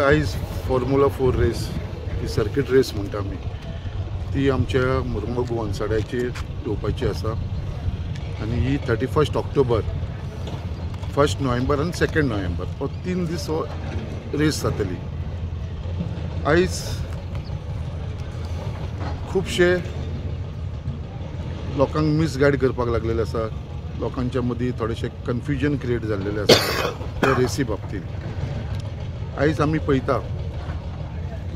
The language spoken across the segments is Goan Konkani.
आयज फॉर्म्युला 4 रेस, ही सर्किट रेस म्हणटा आमी, ती आमच्या मुरमुगांव वनसाड्याचेर येवपाची आसा आनी ही 31 ऑक्टोबर, 1 नोव्हेंबर आनी 2 नोव्हेंबर हो 3 दीस हो रेस जातली. आयज खुबशे लोकांक मिसगायड करपाक लागलेले आसा, लोकांच्या मदीं थोडेशें कन्फ्युजन क्रिएट जाल्लेलें आसा त्या रेसी बाबतींत. आयज आमी पळयता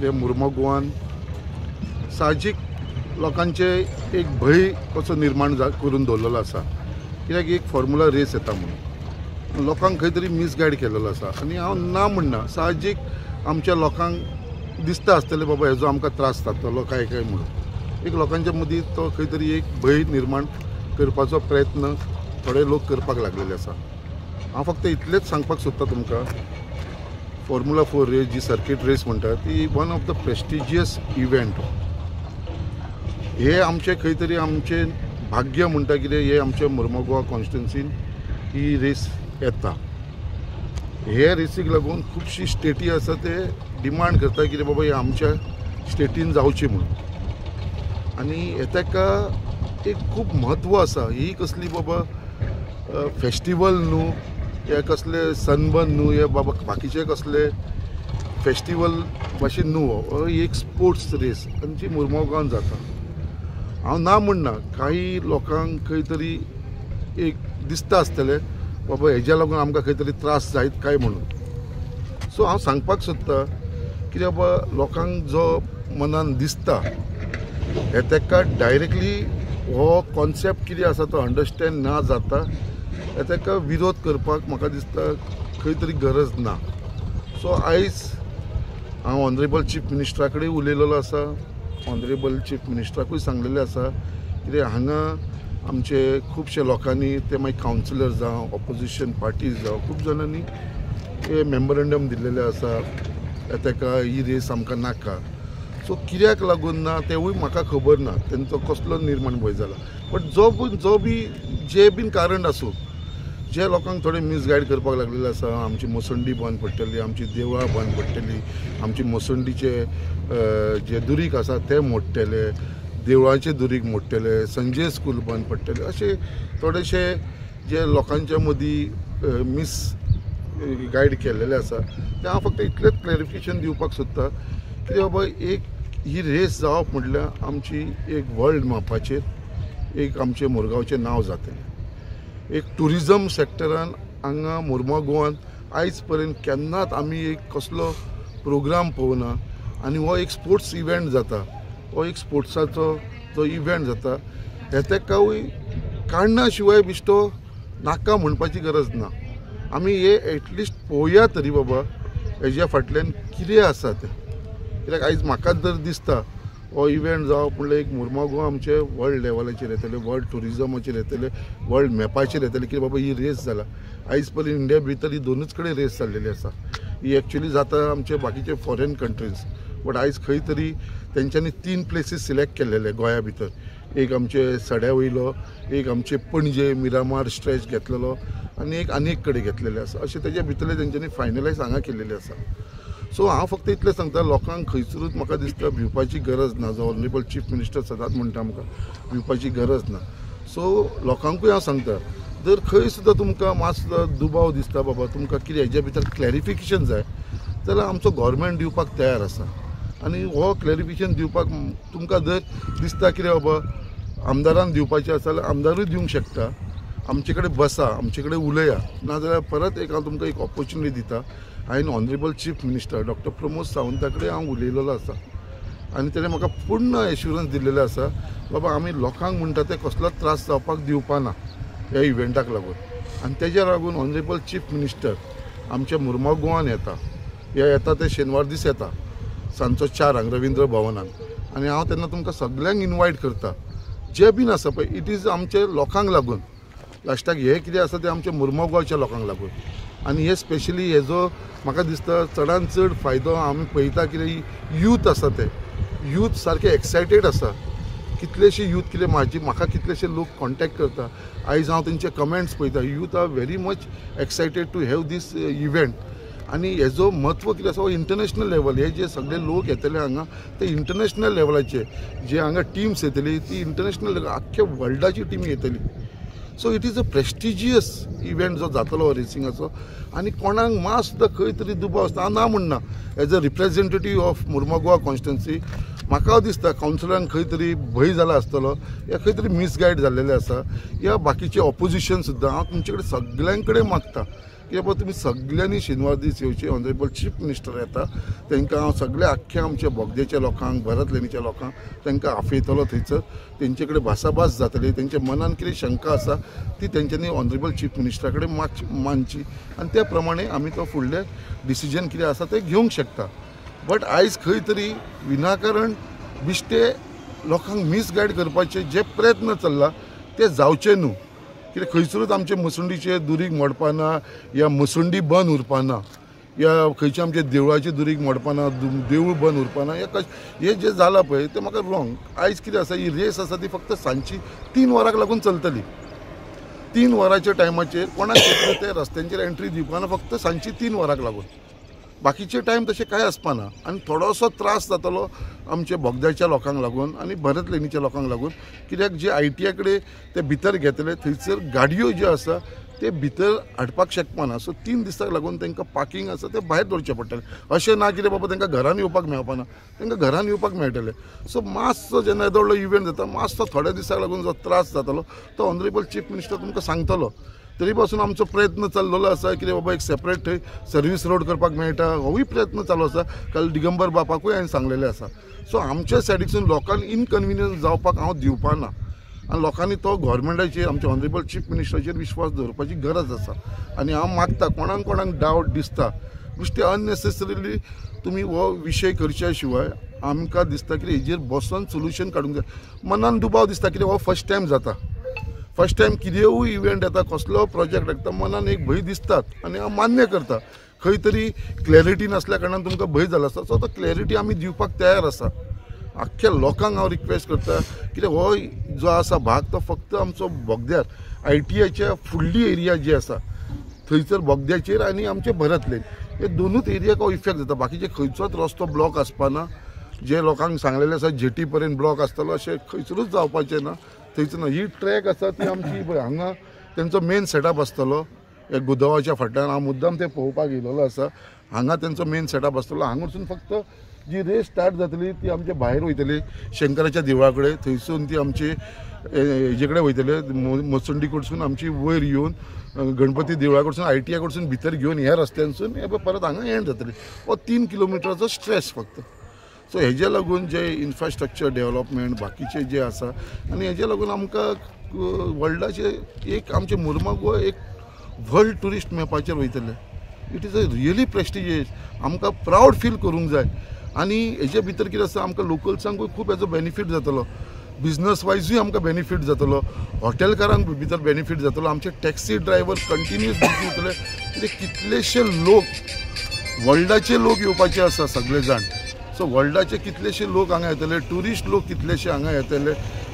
जे मुरमुगांवान साहजीक लोकांचे एक भंय कसो निर्माण करून दवरलेलो आसा, कित्याक एक फॉर्म्युला रेस येता म्हणून लोकांक खंय तरी मिसगायड केलेलो आसा. आनी हांव ना म्हणना, साहजीक आमच्या लोकांक दिसता आसतलें बाबा हेजो आमकां त्रास जातलो काय काय म्हणून, एक लोकांच्या मदीं तो खंय तरी एक भंय निर्माण करपाचो प्रयत्न थोडे लोक करपाक लागलेले आसा. हांव फक्त इतलेंच सांगपाक सोदता तुमकां, फॉर्म्युला 4 रेस जी सर्किट रेस म्हणटा ती one of the prestigious event. हे आमचे खंय तरी आमचें भाग्य म्हणटा कितें, हे आमच्या मुरमुगांव कॉन्स्टिट्युन्सीन ही रेस येता. हे रेसीक लागून खुबशी स्टेटी आसा ते डिमांड करता कितें बाबा हे आमच्या स्टेटीन जावची म्हणून. आनी ताका एक खूब म्हत्व आसा. ही कसली बाबा फेस्टिवल न्हू, हे कसले सनबर्न न्हू, हे बाबा बाकीचे कसले फेस्टिवल भाशेन न्हू, हो एक स्पोर्ट्स रेस आनी जी मुरमुगांवान जाता. हांव ना म्हणना, काही लोकांक खंय तरी एक दिसता आसतलें बाबा हेज्या लागून आमकां खंय तरी त्रास जायत काय म्हणून. सो हांव सांगपाक सोदता कित्याक बाबा लोकांक जो मनान दिसता हे ताका डायरेक्टली हो कॉन्सेप्ट कितें आसा तो अंडरस्टँड ना जाता, हे ताका विरोध करपाक म्हाका दिसता खंय तरी गरज ना. सो आयज हांव ऑनरेबल चीफ मिनिस्टरा कडेन उलयलेलो आसा, ऑनरेबल चीफ मिनिस्टराकूय सांगलेलें आसा कितें हांगा आमचे खुबशे लोकांनी, ते मागीर कावन्सिलर जावं, ऑपोजिशन पार्टीज जावं, खूब जाणांनी हे मेमोरंडम दिल्लेलें आसा ताका ही रेस आमकां नाका. सो कित्याक लागून ना तेवूय म्हाका खबर ना, तेंचो कसलो निर्माण भंय जाला. बट जो बी जे बीन कारण आसूं, जे लोकांक थोडे मिसगायड करपाक लागलेले आसा, आमची मसंडी बंद पडटली, आमची देवळां बंद पडटली, आमची मसंडीचे जे दुरीग आसा ते मोडटले, देवळांचे दुरीग मोडटले, संजय स्कूल बंद पडटले, अशे थोडेशे जे लोकांच्या मदीं मिस गायड केल्लेले आसा. ते हांव फक्त इतलेंच क्लॅरिफिकेशन दिवपाक सोदता की बाबा एक ही रेस जावप म्हटल्यार आमची एक वर्ल्ड मापाचेर एक आमचें मुरगांवचें नांव जातलें. एक ट्युरिजम सेक्टरान हांगा मुरमुगांवान आयज पर्यंत केन्नाच आमी एक कसलो प्रोग्राम पळोवना आनी हो एक स्पोर्ट्स इव्हेंट जाता, हो एक स्पोर्ट्साचो जो इव्हेंट जाता हे ताकाय काडना शिवाय बिश्टो नाका म्हणपाची गरज ना. आमी हे एटलिस्ट पळोवया तरी बाबा हेज्या फाटल्यान कितें आसा तें, कित्याक आयज म्हाका जर दिसता हो इव्हेंट जावप म्हणल्यार एक मुरमुगांव आमचे वर्ल्ड लेवलाचेर येतले, वर्ल्ड ट्युरिजमाचेर येतले, वर्ल्ड मॅपाचेर येतले की बाबा ही रेस जाला. आयज पर्यंत इंडिया भितर ही दोनूच कडेन रेस जाल्लेली आसा. ही एक्चुअली जाता आमचे बाकीचे फॉरेन कंट्रीज, बट आयज खंय तरी तेंच्यांनी 3 प्लेसीस सिलेक्ट केल्लेले गोंया भितर, एक आमचे सड्या वयलो, एक आमचे पणजे मिरामार स्ट्रेच घेतलेलो आनी एक आनी एक कडेन घेतलेले आसा. अशें तेज्या भितरले तेंच्यांनी फायनलायज हांगा केल्लेले आसा. सो हांव फक्त इतलें सांगता, लोकांक खंयसरूच म्हाका दिसता भिवपाची गरज ना. जो ऑनरेबल चीफ मिनिस्टर सदांच म्हणटा आमकां भिवपाची गरज ना. सो लोकांकूय हांव सांगता, जर खंय सुद्दां तुमकां मात सुद्दां दुबाव दिसता बाबा तुमकां कितें हेज्या भितर क्लॅरिफिकेशन जाय जाल्यार आमचो गव्हर्मेंट दिवपाक तयार आसा. आनी हो क्लॅरिफिकेशन दिवपाक तुमकां जर दिसता कितें बाबा आमदारान दिवपाचें आसा जाल्यार आमदारूय दिवंक शकता. आमचे कडेन बसा, आमचे कडेन उलया, नाजाल्यार परत एक हांव तुमकां एक ऑपोर्चुनिटी दिता. हांवें honourable chief minister doctor Pramod Savanta कडेन हांव उलयलेलो आसा आनी तेणें म्हाका पूर्ण एश्युरन्स दिल्लेलें आसा बाबा आमी लोकांक म्हणटा ते कसलोच त्रास जावपाक दिवपा ना ह्या इव्हेंटाक लागून. आनी तेज्या लागून ऑनरेबल चीफ मिनिस्टर आमच्या मुरमुगांवान येता, ह्या येता ते शेनवार दीस येता सांजचो 4 रविंद्र भवनान. आनी हांव तेन्ना तुमकां सगल्यांक इनवायट करता, जे बीन आसा पळय it is आमचे लोकांक लागून, लास्टाक हें कितें आसा तें आमच्या मुरमुगांवच्या लोकांक लागून. आनी हे स्पेशली हेजो म्हाका दिसता चडान चड फायदो आमी पळयता कितें यूथ आसा ते यूथ सारके एक्सायटेड आसा. कितलेशे यूथ कितें म्हाजी म्हाका कितलेशे लोक कॉन्टेक्ट करता, आयज हांव तेंचे कमेंट्स पळयता, youth are very much excited to have this event. आनी हेजो म्हत्व कितें आसा, इंटरनॅशनल लेवल हे जे सगळे लोक येतले हांगा ते इंटरनॅशनल लेवलाचे जे हांगा टिम्स येतली ती इंटरनॅशनल आख्ख्या वर्ल्डाची टीम येतली. So it is a prestigious event जो जातलो रेसिंगाचो. आनी कोणाक मात सुद्दां खंय तरी दुबाव आसता, हांव ना म्हणना, as a representative of Mormugao constituency म्हाका दिसता कावन्सिलरांक खंय तरी भंय जाला आसतलो या खंय तरी मिसगायड जाल्लेलें आसा या बाकीचे ऑपोजिशन सुद्दां. हांव तुमचे कडेन सगळ्यां कडेन मागता की बाबा तुमी सगळ्यांनी शेनवार दीस येवचे. ऑनरेबल चीफ मिनिस्टर येता तांकां हांव सगळे आख्ख्या आमच्या बोगदेच्या लोकांक, भरत लेणीच्या लोकांक तांकां आफयतलो थंयसर, तेंचे कडेन भासाभास जातली, तेंच्या मनान कितें शंका आसा ती तेंच्यांनी ऑनरेबल चीफ मिनिस्टरा कडेन मानची आनी त्या प्रमाणे आमी तो फुडलें डिसिजन कितें आसा तें घेवंक शकता. बट आयज खंय तरी विनाकारण बिश्टे लोकांक मिसगायड करपाचे जे प्रयत्न चल्ला ते जावचे न्हू. कित्याक खंयसरूच आमचे मसुंडीचे दुरीग मोडपाना या मसुंडी बंद उरपाना या खंयचे आमचे देवळाचे दुरीग मोडपाना, देवूळ बंद उरपाना, या हे जें जालां पळय तें म्हाका रॉंग. आयज कितें आसा, ही रेस आसा ती फक्त सांजची 3 वरांक लागून चलतली. 3 वरांच्या टायमाचेर कोणाक ते रस्त्यांचेर एंट्री दिवपाना, फक्त सांजची 3 वरांक लागून, बाकीचे टायम तशें कांय आसपाना. आनी थोडोसो त्रास जातलो आमच्या बोगद्याच्या लोकांक लागून आनी भरत लेणीच्या लोकांक लागून, कित्याक जे ITI कडेन ते भितर घेतले थंयसर गाडयो ज्यो आसा ते भितर हाडपाक शकपाना. सो 3 दिसांक लागून तांकां पार्किंग आसा तें भायर दवरचें पडटलें. अशें ना कितें बाबा तांकां घरान येवपाक मेळपाना, तांकां घरान येवपाक मेळटलें. सो मातसो जेन्ना येदो व्हडलो इव्हेंट जाता मातसो थोड्या दिसांक लागून जो त्रास जातलो तो ऑनरेबल चीफ मिनिस्टर तुमकां सांगतलो. तरी पासून आमचो प्रयत्न चल्लेलो आसा कितें बाबा एक सेपरेट थंय सर्वीस रोड करपाक मेळटा, होवूय प्रयत्न चालू आसा. काल दिगंबर बापाकूय हांवें सांगलेलें आसा. सो आमच्या सायडीकसून लोकांक इनकन्विनियन्स जावपाक हांव दिवपाना आनी लोकांनी तो गव्हर्मेंटाचेर, आमच्या ऑनरेबल चीफ मिनिस्टराचेर विश्वास दवरपाची गरज आसा. आनी हांव मागता कोणाक कोणाक डावट दिसता बेश्टे अननेसेसरीली तुमी हो विशय करच्या शिवाय आमकां दिसता कितें हेजेर बसोन सोल्युशन काडूंक जाय. मनान दुबाव दिसता कितें हो फर्स्ट टायम जाता, फर्स्ट टायम कितेंय इव्हेंट येता, कसलो प्रोजेक्ट येता, मनान एक भंय दिसतात आनी हांव मान्य करता खंय तरी क्लॅरिटी नासल्या कारणान तुमकां भंय जाला आसता. सो तो क्लॅरिटी आमी दिवपाक तयार आसा. आख्ख्या लोकांक हांव रिक्वेस्ट करता कित्याक हो जो आसा भाग तो फक्त आमचो बोगद्यार ITIच्या फुडली एरिया जी आसा थंयसर बोगद्याचेर आनी आमचे भरत लेन हे दोनूच एरियाक हो इफेक्ट जाता. बाकीचे खंयचोच रस्तो ब्लॉक आसपाना, जे लोकांक सांगलेलें आसा जेटी पर्यंत ब्लॉक आसतलो अशें खंयसरूच जावपाचें ना, थंयसर ना. ही ट्रॅक आसा ती आमची पळय हांगा तेंचो मेन सेटअप आसतलो ह्या गुदावाच्या फाटल्यान. हांव मुद्दाम तें पळोवपाक येयलेलो आसा. हांगा तेंचो मेन सेटअप आसतलो. हांगासून फक्त जी रेस स्टार्ट जातली ती आमच्या भायर वयतली शंकराच्या देवळा कडेन, थंयसून ती आमची हेजे कडेन वयतले मसुंडी कडसून आमची वयर येवन गणपती देवळा कडसून ITI कडसून भितर घेवन ह्या रस्त्यानसून हे परत हांगा एंड जातली. हो 3 किलोमिटराचो स्ट्रेस फक्त. सो हेजे लागून जे इन्फ्रास्ट्रक्चर डेवलपमेंट बाकीचे जे आसा आनी हेजे लागून आमकां वर्ल्डाचे एक आमचे मुर्मागोवा एक वर्ल्ड ट्युरिस्ट मॅपाचेर वयतले. It is a really prestigious, आमकां प्रावड फील करूंक जाय. आनी हेजे भितर कितें आसा, आमकां लोकल्सांकूय खूब हेजो बेनिफीट जातलो, बिजनस वायजूय आमकां बेनिफीट जातलो, हॉटेलकारांक भितर बेनिफीट जातलो, आमचे टॅक्सी ड्रायव्हर कंटिन्युअस बिजी उरतले. कित्याक कितलेशे लोक वर्ल्डाचे लोक येवपाचे आसा सगळे जाण. सो वर्ल्डाचे कितलेशे लोक हांगा येतले, ट्युरिस्ट लोक कितलेशे हांगा येतले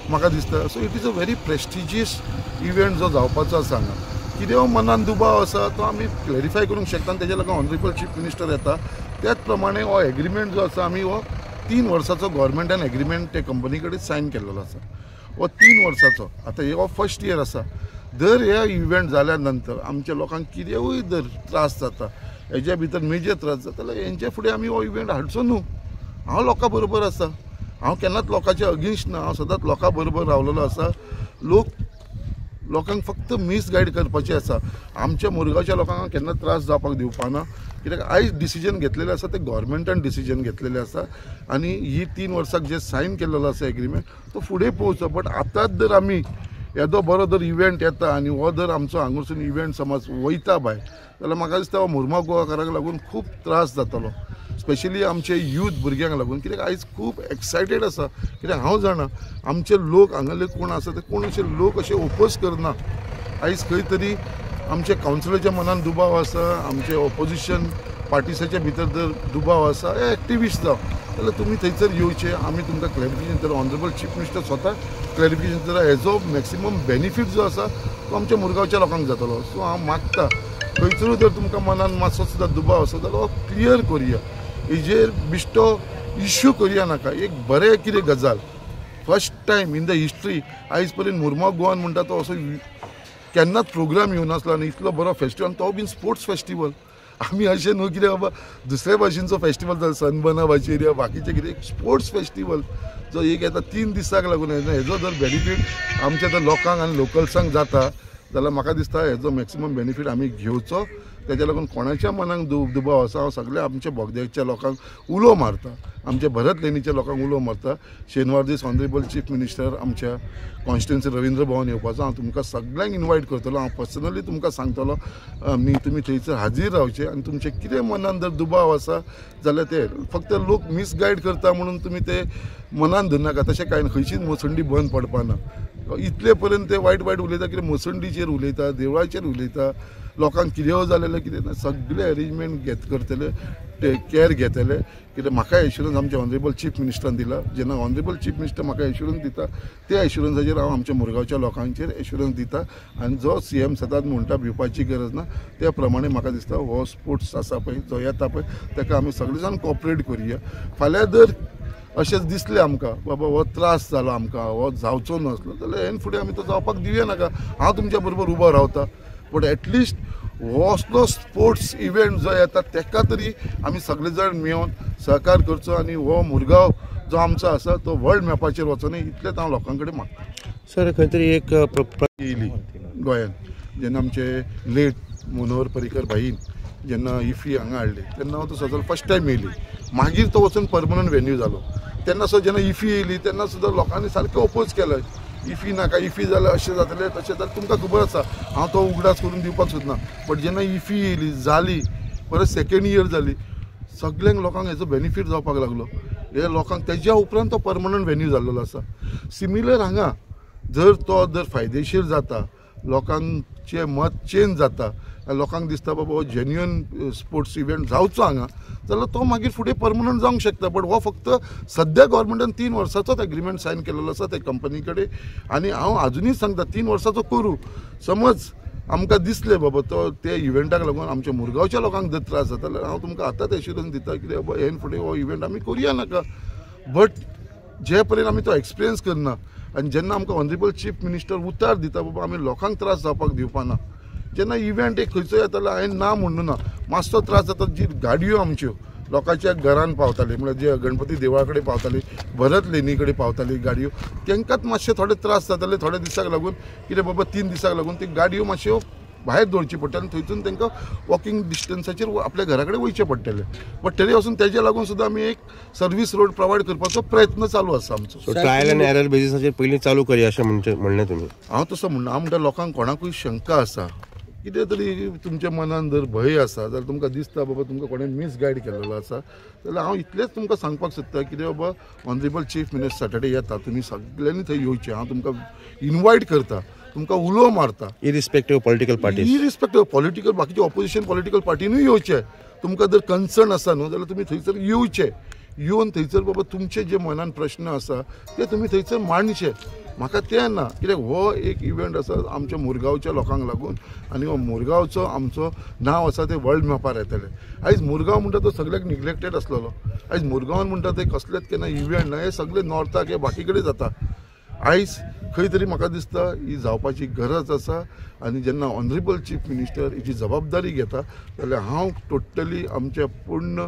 म्हाका दिसता. So it is a very prestigious event जो जावपाचो आसा हांगा. कितें मनान दुबाव आसा तो आमी क्लॅरिफाय करूंक शकता आनी तेज्या लागून ऑनरेबल चीफ मिनिस्टर येता. त्याच प्रमाणे हो एग्रीमेंट जो आसा आमी हो 3 वर्साचो गव्हर्मेंटान एग्रीमेंट ते कंपनी कडेन सायन केल्लो आसा. हो 3 वर्साचो आतां हो फर्स्ट इयर आसा. दर ह्या इव्हेंट जाल्या नंतर आमच्या लोकांक कितेंय जर त्रास जाता हेज्या भितर मेजर त्रास जाता जाल्यार हेंच्या फुडें आमी हो इव्हेंट हाडचो न्हू. हांव लोकां बरोबर आसा, हांव केन्नाच लोकांचे अगेन्स्ट ना, हांव सदांच लोकां बरोबर रावलेलो आसा. लोकांक फक्त मिसगायड करपाचें आसा. आमच्या मुरगांवच्या लोकांक केन्ना त्रास जावपाक दिवपाना, कित्याक आयज डिसिजन घेतलेलें आसा तें गव्हर्मेंटान डिसिजन घेतलेलें आसा आनी ही 3 वर्साक जे सायन केल्लो आसा एग्रीमेंट तो फुडें पळोवचो. बट आतांच जर आमी येदो बरो जर इव्हेंट येता आनी हो जर आमचो हांगासून इव्हेंट समज वयता भायर जाल्यार म्हाका दिसता हो मुर्मा गोवाकारांक लागून खूब त्रास जातलो, स्पेशली आमचे यूथ भुरग्यांक लागून. कित्याक आयज खूब एक्सायटेड आसा, कित्याक हांव जाणा आमचे लोक हांगासरले कोण आसा ते कोण अशे लोक अशे ओपोज करना. आयज खंय तरी आमच्या कावन्सिलाच्या मनान दुबाव आसा, आमचे ऑपोजिशन पार्टीसाच्या भितर जर दुबाव आसा, हे एक्टिविस्ट जावं जाल्यार तुमी थंयसर येवचे, आमी तुमकां क्लॅरिफिकेशन दितले. ऑनरेबल चीफ मिनिस्टर स्वता क्लॅरिफिकेशन दितले. हेजो मॅक्सिमम बेनिफीट जो आसा तो आमच्या मुरगांवच्या लोकांक जातलो. सो हांव मागता खंयसरूय जर तुमकां मनान मातसो सुद्दां दुबाव आसा जाल्यार हो क्लियर करुया, हेजेर बिश्टो इश्यू करुया नाका. एक बरें कितें गजाल first time in the history आयज पर्यंत मुरगांव गोवान म्हणटा तो असो केन्नाच प्रोग्राम येवनासलो आनी इतलो बरो फेस्टिवल, तो बीन स्पोर्ट्स फेस्टिवल. आमी अशें न्हू कितें बाबा दुसऱ्या भाशेनचो फेस्टिवल जालो सनबर्ना भाचेर या बाकीचे कितें, स्पोर्ट्स फेस्टिवल जो एक येता 3 दिसांक लागून हेजो जर बेनिफीट आमच्या जर लोकांक आनी लोकल्सांक जाता जाल्यार म्हाका दिसता हेजो मॅक्सिमम बेनिफीट आमी घेवचो. तेज्या लागून कोणाच्या मनाक दुबाव आसा, हांव सगळ्या आमच्या बोगद्याच्या लोकांक उलो मारता, आमच्या भरत लेनीच्या लोकांक उलो मारता. शेनवार दीस ऑनरेबल चीफ मिनिस्टर आमच्या कॉन्स्टिट्युएन्सी रवींद्र भवन येवपाचो, हांव तुमकां सगळ्यांक इनवायट करतलो. हांव पर्सनली तुमकां सांगतलो आनी तुमी थंयसर हाजीर रावचे आनी तुमचें कितें मनान जर दुबाव आसा जाल्यार ते फक्त लोक मिसगायड करता म्हणून तुमी ते मनान धरनाका. तशें कांय ना, खंयचीच मसंडी बंद पडपाना. इतले पर्यंत ते वायट वायट उलयता, कितें मसंडीचेर उलयता, देवळाचेर उलयता, लोकांक कितें जालेलें कितें ना, सगळें अरेंजमेंट घेत करतले, केअर घेतले. कित्याक म्हाका एश्युरन्स आमच्या ऑनरेबल चीफ मिनिस्टरान दिला. जेन्ना ऑनरेबल चीफ मिनिस्टर म्हाका एश्युरन्स दिता त्या एश्युरन्साचेर हांव आमच्या मुरगांवच्या लोकांचेर एश्युरन्स दिता. आनी जो सी एम सदांच म्हणटा भिवपाची गरज ना, त्या प्रमाणे म्हाका दिसता हो स्पोर्ट्स आसा पळय जो येता पळय ताका आमी सगळे जाण कॉपरेट करुया. फाल्यां जर अशेंच दिसलें आमकां बाबा हो त्रास जालो आमकां, हो जावचो नासलो जाल्यार हेन फुडें आमी तो जावपाक दिवया नाका. हांव तुमच्या बरोबर उबो रावता, बट एटलिस्ट हो असलो स्पोर्ट्स इव्हेंट जो येता तेका तरी आमी सगळे जाण मेळून सहकार करचो आनी हो मुरगांव जो आमचो आसा तो वर्ल्ड मॅपाचेर वचो न्ही इतलेंच हांव लोकां कडेन मागता. सर खंय तरी एक येयली गोंयांत जेन्ना आमचे लेट मनोहर पर्रीकर भाईन जेन्ना इफी हांगा हाडली तेन्ना हांव तो सजल फर्स्ट टायम येयली, मागीर तो वचून परमनंट व्हेन्यू जालो. तेन्ना सुद्दां जेन्ना इफी येयली तेन्ना सुद्दां लोकांनी सारकें ओपोज केलें, इफी नाका, इफी जाल्यार अशें जातलें तशें जालें. तुमकां खबर आसा हांव तो उगडास करून दिवपाक सोदना, बट जेन्ना इफी येयली जाली, परत सेकेंड इयर जाली, सगळ्यांक लोकांक हेजो बेनिफीट जावपाक लागलो. हे लोकांक तेज्या उपरांत तो परमनंट व्हेन्यू जाल्लो आसा. सिमिलर हांगा जर तो जर फायदेशीर जाता, लोकांचें मत चेंज जाता, लोकांक दिसता बाबा हो जेन्युअन स्पोर्ट्स इव्हेंट जावचो हांगा, जाल्यार तो मागीर फुडें परमनंट जावंक शकता. बट हो फक्त सद्या गव्हर्मेंटान 3 वर्सांचोच एग्रीमेंट सायन केलेलो आसा त्या कंपनी कडेन. आनी हांव आजुनूय सांगता 3 वर्सांचो करूं. समज आमकां दिसलें बाबा तो ते इव्हेंटाक लागून आमच्या मुरगांवच्या लोकांक जर त्रास जाता जाल्यार हांव तुमकां आतांच एश्युरन्स दिता कितें बाबा हेन फुडें हो इव्हेंट आमी करुया नाका. बट जे पर्यंत आमी तो एक्सपिरियन्स करना आनी जेन्ना आमकां ऑनरेबल चीफ मिनिस्टर उतार दिता बाबा आमी लोकांक त्रास जावपाक दिवपाना, जेन्ना इव्हेंट एक खंयचो येतालो हांवें ना म्हणून ना, मातसो त्रास जाता. जी गाडयो आमच्यो लोकांच्या घरान पावताली, म्हळ्यार जे गणपती देवळा कडेन पावताली, भरत लेनी कडेन पावताली गाडयो, तांकांच मातशे थोडे त्रास जाताले थोड्या दिसाक लागून, कितें बाबा 3 दिसाक लागून ती गाडयो मातश्यो भायर दवरची पडटाली आनी थंयसून तांकां वॉकिंग डिस्टन्साचेर आपल्या घरा कडेन वयचें पडटलें. बट तरी वचून तेज्या लागून सुद्दां आमी एक सर्वीस रोड प्रोवायड करपाचो प्रयत्न चालू आसा आमचो. सो ट्रायल आनी एरर बेजीसाचेर पयलीं चालू करया अशें म्हणलें तुमी. हांव तसो म्हणना, हांव म्हणटा लोकांक कोणाकूय शंका आसा, कितें तरी तुमच्या मनान जर भंय आसा जाल्यार तुमकां दिसता बाबा तुमकां कोणें मिसगायड केलेलो आसा, जाल्यार हांव इतलेंच तुमकां सांगपाक सोदता कितें बाबा ऑनरेबल चीफ मिनिस्टर सॅटर्डे येता, तुमी सगळ्यांनी थंय येवचें. हांव तुमकां इनवायट करता, तुमकां उलो मारता, irrespective political parties, irrespective political, बाकीचे ऑपोजिशन पॉलिटिकल पार्टीनूय येवचें. तुमकां जर कन्सर्न आसा न्हू जाल्यार तुमी थंयसर येवचें, येवन थंयसर बाबा तुमचे जे मनान प्रश्न आसा ते तुमी थंयसर मांडचे. म्हाका तें ना, कित्याक हो एक इव्हेंट आसा आमच्या मुरगांवच्या लोकांक लागून आनी हो मुरगांवचो आमचो नांव आसा तें वर्ल्ड मॅपार येतलें. आयज मुरगांव म्हणटा तो सगळ्याक निग्लेक्टेड आसलेलो, आयज मुरगांवान म्हणटा ते कसलेच केन्ना इव्हेंट ना, हे सगळे नॉर्थाक हे बाकी कडेन जाता. आयज खंय तरी म्हाका दिसता ही जावपाची गरज आसा आनी जेन्ना ऑनरेबल चीफ मिनिस्टर हिची जबाबदारी घेता जाल्यार हांव टोटली आमच्या पूर्ण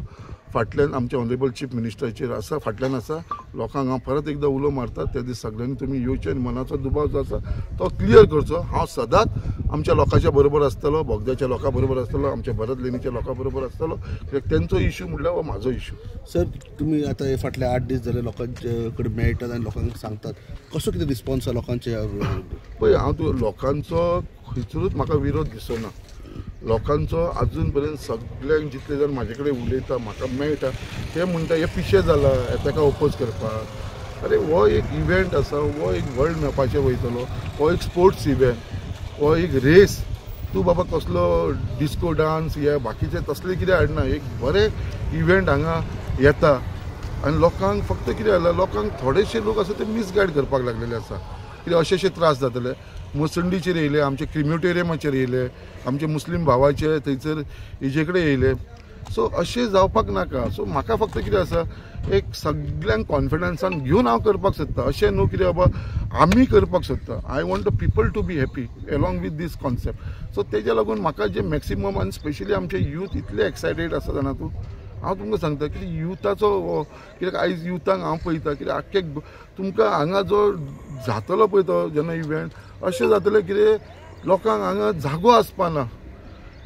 फाटल्यान आमच्या ऑनरेबल चीफ मिनिस्टराचेर आसा, फाटल्यान आसा. लोकांक हांव परत एकदां उलो मारता, त्या दीस सगळ्यांनी तुमी येवचें आनी मनाचो दुबाव जो आसा तो क्लियर करचो. हांव सदांच आमच्या लोकांच्या बरोबर आसतलो, बोगद्याच्या लोकां बरोबर आसतलो, आमच्या भरत लेनीच्या लोकां बरोबर आसतलो, कित्याक तेंचो इशू म्हणल्यार हो म्हाजो इशू. सर तुमी आतां हे फाटले 8 दीस जाले लोकांचे कडेन मेळटात आनी लोकांक सांगतात, कसो कितें रिस्पॉन्स आसा लोकांचे? पळय हांव तूं लोकांचो खंयसरूच म्हाका विरोध दिसना. लोकांचो अजून पर्यंत सगळ्यांक जितले जाण म्हाजे कडेन उलयता, म्हाका मेळटा, ते म्हणटा हे पिशें जाला ताका ओपोज करपाक. अरे हो एक इव्हेंट आसा, हो एक वर्ल्ड मॅपाचेर वयतलो, हो एक स्पोर्ट्स इव्हेंट, हो एक रेस. तूं बाबा कसलो डिस्को डांस या बाकीचे तसले कितें हाडना, एक बरें इव्हेंट हांगा येता आनी लोकांक फक्त कितें जालां, लोकांक थोडेशे लोक आसा ते मिसगायड करपाक लागलेले आसा, कितें अशे अशे त्रास जातले. मसंडीचेर येयले, आमचे क्रिम्युटेरियमाचेर येयले, आमचे मुस्लीम भावाचे थंयसर हेजे कडेन येयले. सो अशें जावपाक नाका. सो म्हाका फक्त कितें आसा, एक सगल्यांक कॉन्फिडन्सान घेवन हांव करपाक सोदता. अशें न्हू कितें बाबा आमी करपाक सोदता. I want the people to be happy along with this concept. So तेज्या लागून म्हाका जे मॅक्सिमम आनी स्पेशली आमचे यूथ इतले एक्सायटेड आसा जाणा तूं, हांव तुमकां सांगता की युथाचो कित्याक आयज युथांक हांव पळयता कित्याक आख्खे तुमकां हांगा जो जातलो पळय तो जेन्ना इव्हेंट अशें जातलें कितें लोकांक हांगा जागो आसपाना.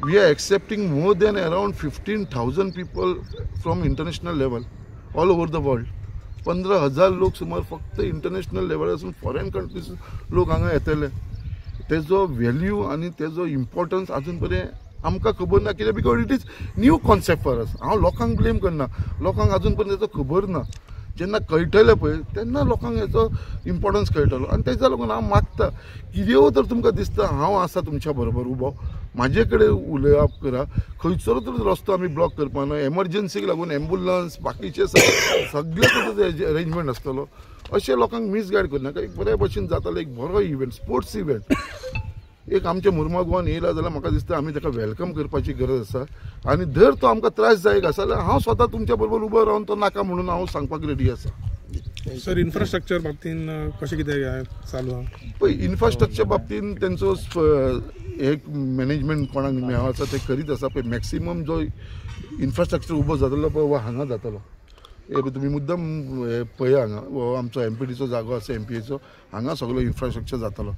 We are accepting more than around 15,000 people from international level all over the world. 15,000 लोक सुमार फक्त इंटरनॅशनल लेवलासून फॉरेन कंट्रीज लोक हांगा येतले. तेजो व्हॅल्यू आनी तेजो इम्पॉर्टन्स आजून पर्यंत आमकां खबर ना, कित्याक because it is new concept for us. हांव लोकांक ब्लेम करना, लोकांक आजून पर्यंत तेजो खबर ना. जेन्ना कळटलें पळय तेन्ना लोकांक हेचो इम्पॉर्टन्स कळटलो. आनी तेज्या लागून हांव मागता कितें तर तुमकां दिसता हांव आसा तुमच्या बरोबर उबो, म्हाजे कडेन उलोवप करा. खंयसर तर रस्तो आमी ब्लॉक करपाना, एमर्जन्सीक लागून एम्बुलन्स बाकीचे सगळे तेजो अरेंजमेंट आसतलो. अशें लोकांक मिसगायड करनाका. एक बऱ्या भशेन जातालो एक बरो इव्हेंट, स्पोर्ट्स इव्हेंट एक आमच्या मुर्मागोवान येयला जाल्यार म्हाका दिसता आमी ताका welcome करपाची गरज आसा. आनी जर तो आमकां त्रास जायत आसा जाल्यार हांव स्वता तुमच्या बरोबर उबो रावन तो नाका म्हणून हांव सांगपाक रेडी आसा. सर, इन्फ्रास्ट्रक्चर बाबतीन कशें कितें चालू आहा? पळय, इन्फ्रास्ट्रक्चर बाबतीन तेंचो एक मॅनेजमेंट कोणाक मेळो आसा ते करीत आसा. पळय मॅक्सिमम जो इन्फ्रास्ट्रक्चर उबो जातलो पळय हो हांगा जातलो. हे तुमी मुद्दम पळया हांगा हो आमचो एमपीडीचो जागो आसा, एमपीएचो, हांगा सगळो इन्फ्रास्ट्रक्चर जातलो.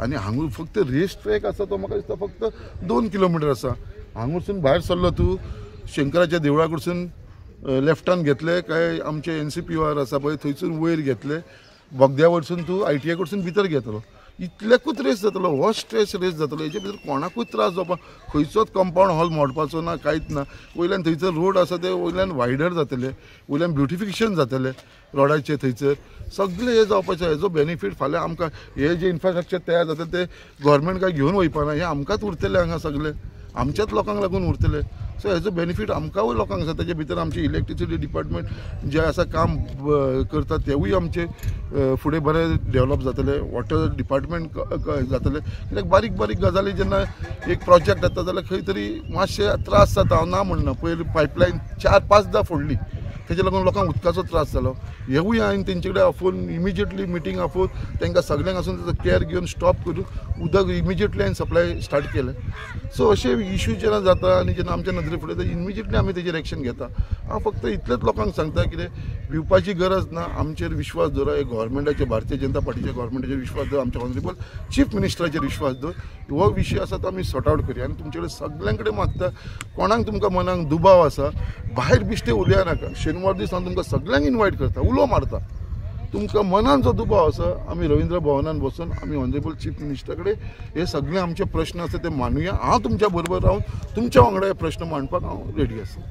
आनी हांगा फक्त रेस ट्रॅक आसा तो म्हाका दिसता फक्त 2 किलोमिटर आसा. हांगासून भायर सरलो तूं शंकराच्या देवळा कडसून लेफ्टान घेतले काय आमचे NCPOR आसा पळय थंयसून वयर घेतले, बोगद्या वरसून तूं ITI कडसून भितर घेतलो, इतल्याकूच रेस जातलो. हो स्ट्रेस रेस जातलो, हेजे भितर कोणाकूच त्रास जावपा, खंयचोच कंपावंड हॉल मोडपाचो ना, कांयच ना. वयल्यान थंयसर रोड आसा ते वयल्यान वायडर जातले, वयल्यान ब्युटिफिकेशन जातलें रोडाचें, थंयसर सगळें हें जावपाचें. हेजो बेनिफीट फाल्यां आमकां हे जे इन्फ्रास्ट्रक्चर तयार जाता ते गव्हर्मेंट काय घेवन वयपाना, हें आमकांच उरतलें हांगा सगळें, आमच्याच लोकांक लागून उरतलें. सो हेजो बेनिफीट आमकांय लोकांक आसा. तेजे भितर आमचे इलेक्ट्रिसिटी डिपार्टमेंट जे आसा काम करता तेवूय आमचे फुडें बरें डेवलप जातले, वॉटर डिपार्टमेंट जातलें. कित्याक बारीक बारीक गजाली जेन्ना एक प्रोजेक्ट जाता जाल्यार खंय तरी मातशे त्रास जाता. हांव ना म्हणना, पयलीं पायपलायन 4-5दा फोडली, तेजे लागून लोकांक उदकाचो त्रास जालो. हेवूय हांवें तेंचे कडेन आफोवन इमिजिएटली मिटींग आफोवन तांकां सगल्यांक आसून तेजो केअर घेवन स्टॉप करून उदक इमिजिएटली हांवें सप्लाय स्टार्ट केलें. सो अशे इशू जेन्ना जाता आनी जेन्ना आमच्या नदरे फुडें ते इमिजिएटली आमी तेजेर एक्शन घेता. हांव फक्त इतलेंच लोकांक सांगता कितें भिवपाची गरज ना, आमचेर विश्वास दवर, हे गव्हर्मेंटाचेर, भारतीय जनता पार्टीच्या गव्हर्मेंटाचेर विश्वास दवर, आमच्या ऑनरेबल चीफ मिनिस्टराचेर विश्वास दवर. हो विशय आसा तो आमी सॉर्ट आवट करया. आनी तुमचे कडेन सगल्यां कडेन मागता, कोणाक तुमकां मनाक दुबाव आसा भायर बिश्टे उलया नाका. शेनवार दीस हांव तुमकां सगल्यांक इनवायट करता, उलो मारता. तुमकां मनान जो दुबाव आसा आमी रवींद्र भवनान बसून आमी ऑनरेबल चीफ मिनिस्टरा कडेन हे सगळे आमचे प्रश्न आसा ते मांडुया. हांव तुमच्या बरोबर रावन तुमच्या वांगडा हे प्रश्न मांडपाक हांव रेडी आसा.